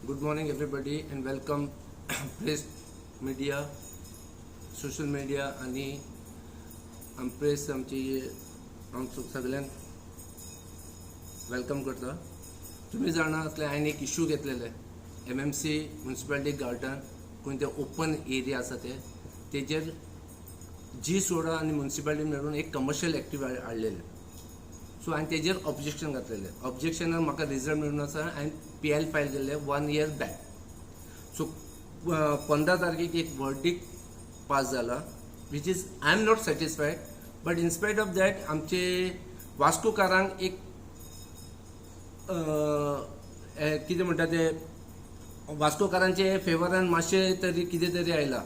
Good morning everybody and welcome press media, social media आनी press. आमची हांव सगळ्यांक welcome करता. तुमी जाणा आसले, हांवें एक इशू घेतलेले, एमएमसी म्युन्सिपालिटी गार्डन खंय ते ओपन एरिया आसा ते, तेजेर जी सोडा आनी म्युन्सिपालिटी मेळून एक कमर्शियल एक्टिविटी हाडलेले. सो हांवें तेजेर ऑब्जेक्शन घातलेलें. ऑब्जेक्शनाक म्हाका रिजल्ट मेळून आसा. हांवें पीआयएल फायल केल्ले वन इयर बॅक. सो 15 तारखेक एक वर्डीक पास जाला, which is I am not satisfied, but in spite of that आमचे वास्कोकारांक एक कितें म्हणटा ते, वास्कोकारांचे फेवरान मातशें तरी कितें तरी आयलां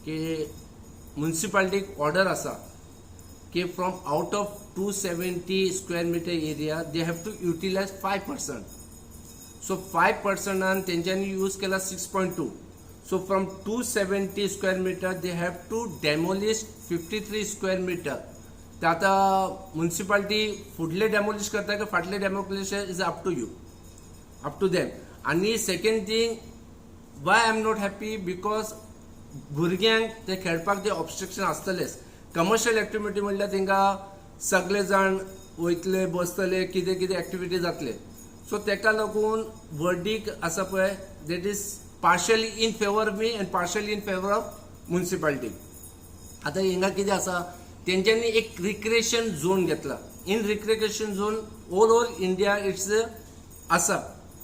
की मुन्सिपालिटीक ऑर्डर आसा की from out of 270 square meter area they have to utilize 5%. So 5 पर्संटान तेंच्यांनी यूज केला 6.2. So from 270 square meter they have to demolish 53 square meter. ते आतां मुन्सिपालिटी फुडले डेमोलिश करता काय फाटले demolish is up to you, up to them. आनी second thing, why I am not happy, because भुरग्यांक ते खेळपाक ते ऑब्स्ट्रक्शन आसतलेच. कमर्शियल एक्टिविटी म्हणल्यार तांकां सगळे जाण वयतले, बसतले, कितें कितें एक्टिविटी जातले. सो ताका लागून वर्डीक आसा पळय, that is partially in favour me and partially in favour of municipality. आतां हिंगा कितें आसा, तेंच्यांनी एक रिक्रिएशन झोन घेतला. In recreation zone all over India it's आसा,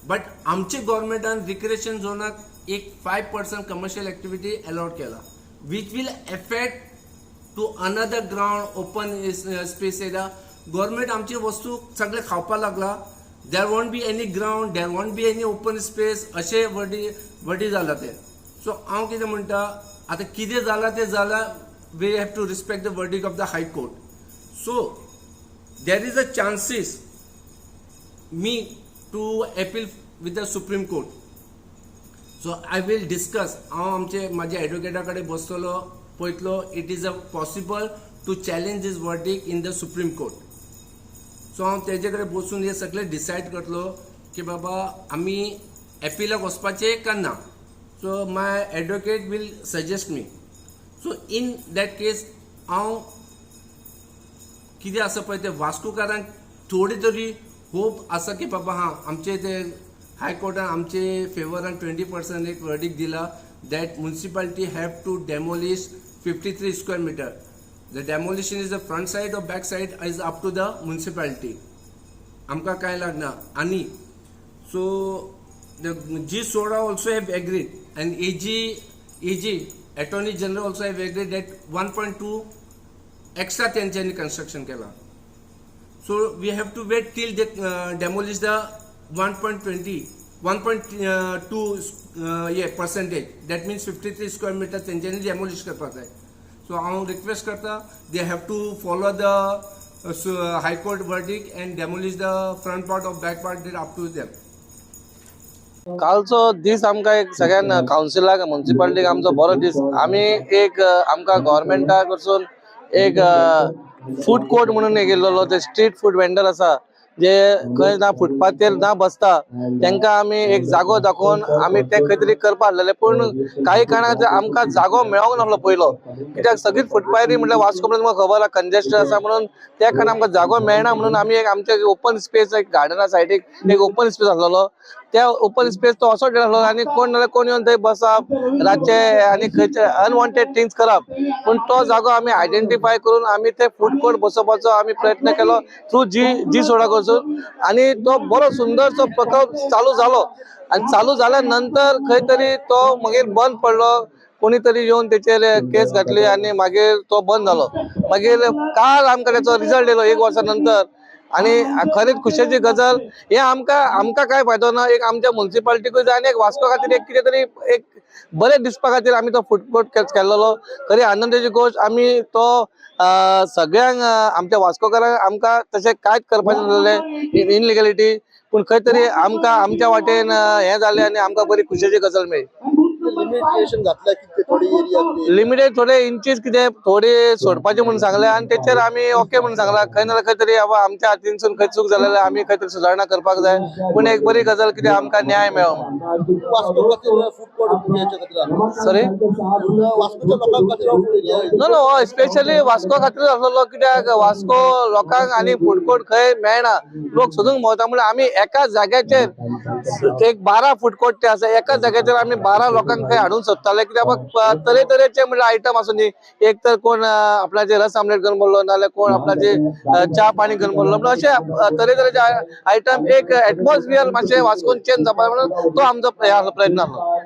बट आमचे गव्हर्मेंटान रिक्रिएशन झोनाक एक 5% कमर्शियल एक्टिविटी अलाउड केला, which will affect to another ground, open space area. Government आमची वस्तू सगळे खावपाक लागला. There won't be any ground, there won't be any open space, अशें वर्डी वर्डी जाला ते. सो हांव कितें म्हणटा, आतां कितें जालां तें जालां. We have to respect the verdict of the High Court. So there is a chances me to appeal with the Supreme Court. So I will discuss. हांव आमचे म्हाज्या एडवोकेटा कडेन बसतलो, पळयतलो it is a possible to challenge this verdict in the Supreme Court. So हांव तेजे कडेन बसून हे सगळें डिसायड करतलो की बाबा, आमी एपिलाक वचपाचें काय ना. So my advocate will suggest me. So in that case हांव कितें आसा पळय तें, वास्कोकारांक थोडी तरी होप आसा की बाबा हां, आमचे ते हायकोर्टान आमचे फेवरान 20% एक वर्डीक दिला that municipality have to demolish 53 square meter. The demolition is the front side or back side is up to the municipality. आमकां कांय लागना. आनी so the G SODA also have agreed and AG, Attorney General, also have agreed that 1.2 extra तेंच्यांनी construction केला. So we have to wait till they demolish the 1.20, 1.2 ये percentage, that means 53 square meter तेंच्यांनी demolish करपाक जाय. So हांव request करता, they have to follow the High Court verdict and demolish the front part or back part, that up to them. कालचो दीस आमकां एक सगळ्यांना, कावन्सिलाक, मुन्सिपालिटीक आमचो बरो दीस. आमी एक आमकां गव्हर्मेंटा कडसून एक फूड कोर्ट म्हणून एक येयल्लो. ते स्ट्रीट फूड वेंडर आसा, जे खंय ना फुटपाथेर ना बसता, तांकां आमी एक जागो दाखोवन आमी ते खंय तरी करपा आहलेले. पूण काही कारणां आमकां जागो मेळोंक नासलो पयलो, कित्याक सगळीच फुटपाथी म्हटल्यार वास्को म्हणून तुमकां खबर आहा, कंजेस्टेड आसा. म्हणून त्या कारणान आमकां जागो मेळना म्हणून आमी एक आमचे ओपन स्पेस, एक गार्डना सायडीक एक ओपन स्पेस आसलेलो. त्या ओपन स्पेस तो असो आसलो आनी कोण नाल्यार कोण येवन थंय बसप रातचे आनी खंयचे अनवॉन्टेड थिंग्स करप. पूण तो जागो आमी आयडेंटिफाय करून आमी ते फूड कोर्ट बसोवपाचो आमी प्रयत्न केलो थ्रू जी जी सोडा कडसून आनी तो बरो सुंदरसो प्रकल्प चालू जालो. आनी चालू जाल्या नंतर खंय तरी तो मागीर बंद पडलो. कोणी तरी येवन तेचेर केस घातली आनी मागीर तो बंद जालो. मागीर काल आमकां तेचो रिजल्ट येयलो एक वर्सा नंतर. आनी खरीच खुशेची गजाल हे. आमकां काय फायदो ना, एक आमच्या मुन्सिपालिटीकूय जाय आनी एक वास्को खातीर एक कितें तरी एक बरें दिसपा खातीर आमी तो फूड कोर्ट केल्लो. खरी आनंदाची गोश्ट, आमी तो सगळ्यांक, आमच्या वास्कोकारांक, आमकां तशें कांयच करपाचें नासलें इनलिगलिटी, पूण खंय तरी आमकां आमच्या वाटेन हें जालें आनी आमकां बरी खुशेची गजाल मेळ्ळी. लिमिटेशन घातला की ते थोडी एरिया. लिमिटेड थोडे इंचीस कितें थोडे सोडपाचे म्हणून सांगले आनी तेचेर आमी ओके म्हणून सांगला. खंय ना खंय तरी बाबा आमच्या हातीनसून खंय चूक जालेले, आमी खंय तरी सुदारणा करपाक जाय. पूण एक बरी गजाल कितें आमकां न्याय मेळो. वास्को खातीर फूड कोर्ट हेच्या खातीर? सॉरी? वास्कोच्या लोकां खातीर फूड एरिया? नो नो, हय, स्पेशली वास्को खातीर आसलेलो, कित्याक वास्को लोकांक आनी फूड कोर्ट खंय मेळना, लोक सोदूंक भोंवता. म्हणल्यार आमी एका जाग्याचेर एक 12 फूड कोर्ट ते आसा, एका जाग्याचेर आमी 12 लोकांक खंय हाडूंक सोदताले. कित्याक तरेतरेचे म्हणल्यार आयटम आसूं न्ही, एक तर कोण आपणाचे रस आमलेट करून बोल्लो, नाल्यार कोण आपणाचे च्या पाणी करून बोल्लो, म्हणून अशे तरेतरेचे आयटम, एक एटमॉस्फियर मातशें वास्कोन चेंज जावपा म्हणून तो आमचो हे आसलो, प्रयत्न आसलो.